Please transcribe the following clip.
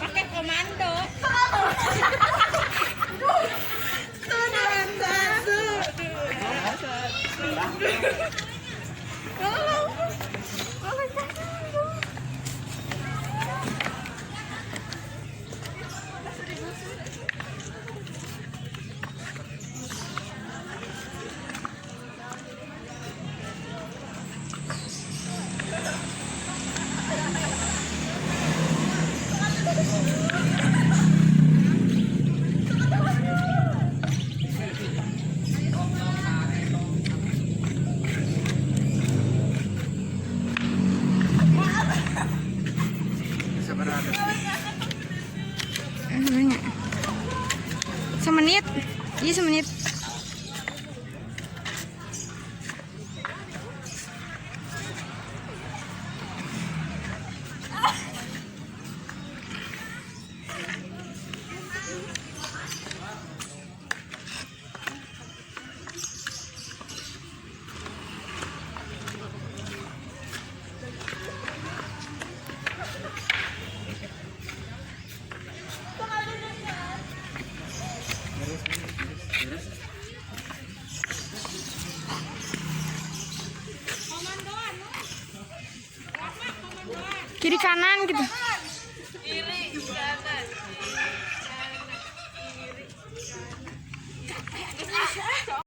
Pakai komando. Satu, dua, satu. Banyak. Semenit. Iya, semenit. Kiri kanan gitu. Kiri, kanan, kiri, kanan, kiri.